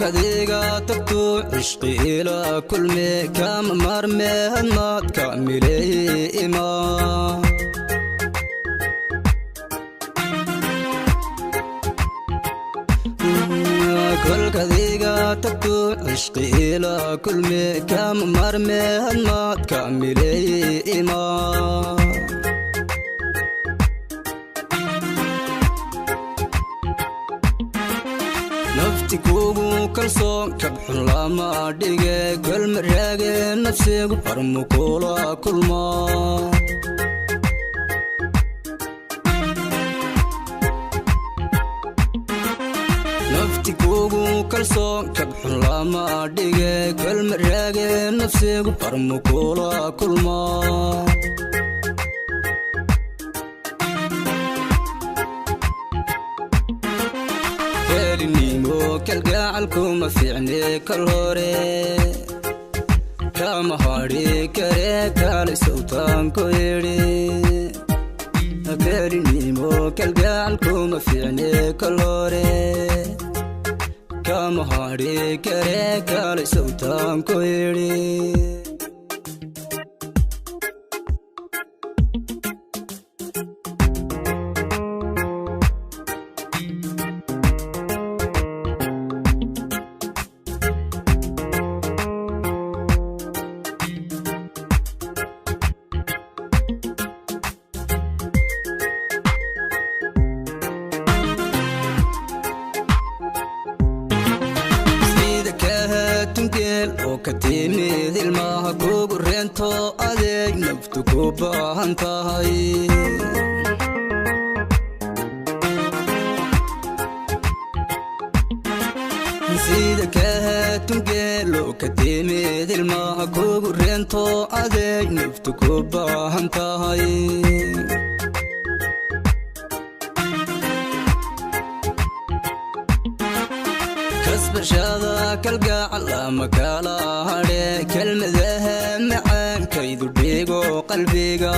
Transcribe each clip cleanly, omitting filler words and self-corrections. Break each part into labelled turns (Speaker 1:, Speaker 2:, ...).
Speaker 1: Adiga tagto cishqi ila kulme, kama marme hadmaad kamiley ima. Kolkadiga tagto cishqi ila kulme, kama marme hadmaad kamiley ima. Nafti kugu kalsoon kabxun lama dhige, kolma raage nafsigu harmu kula kulma. Nafti kugu kalsoon kabxun lama dhige, kolma raage nafsigu harmu kula kulma. Kelinimo kalgacalkuma fiicne kal hore, kama hadhi kare kale sawtaan ku yidhi. Kelinimo kalgacalkuma fiicne kal hore, kama hadhi kare kale sawtaan ku yidhi. Sida kahatungeel oo ka timid ilmaha kugu reento, adeeg naftu ku baahan tahay. Sida kahatungeel oo ka timid ilmaha kugu reento, adeeg naftu ku baahan tahay. Kasbashada kalgacal ama kala hadhe, kelmadaha macaankaydu dhigo qalbiga.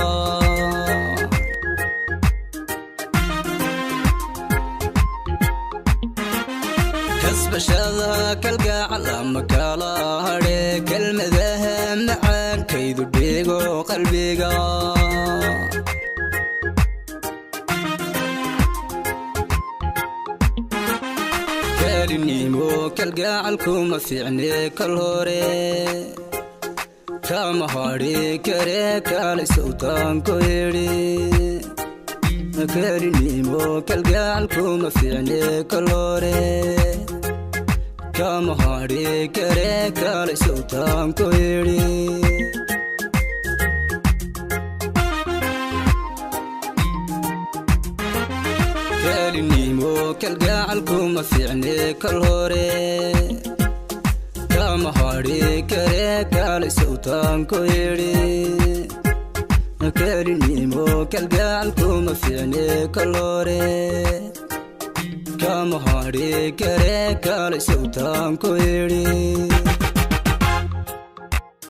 Speaker 1: Kasbashada kalgacal ama kala hadhe, kelmadaha macaankaydu dhigo qalbiga. Kelinimo kalgacalkuma fiicne kal hore, kama hadhi kare kale sawtaan ku yidhi. Kelinimo kalgacalkuma fiicne kal hore, kama hadhi kare kale sawtaan ku yidhi. Kelinimo kalgacalkuma fiicne kal hore, kama hadhi kare kale sawtaan ku yidhi. Kelinimo kalgacalkuma fiicne kal hore, kama hadhi kare kale sawtaan ku yidhi.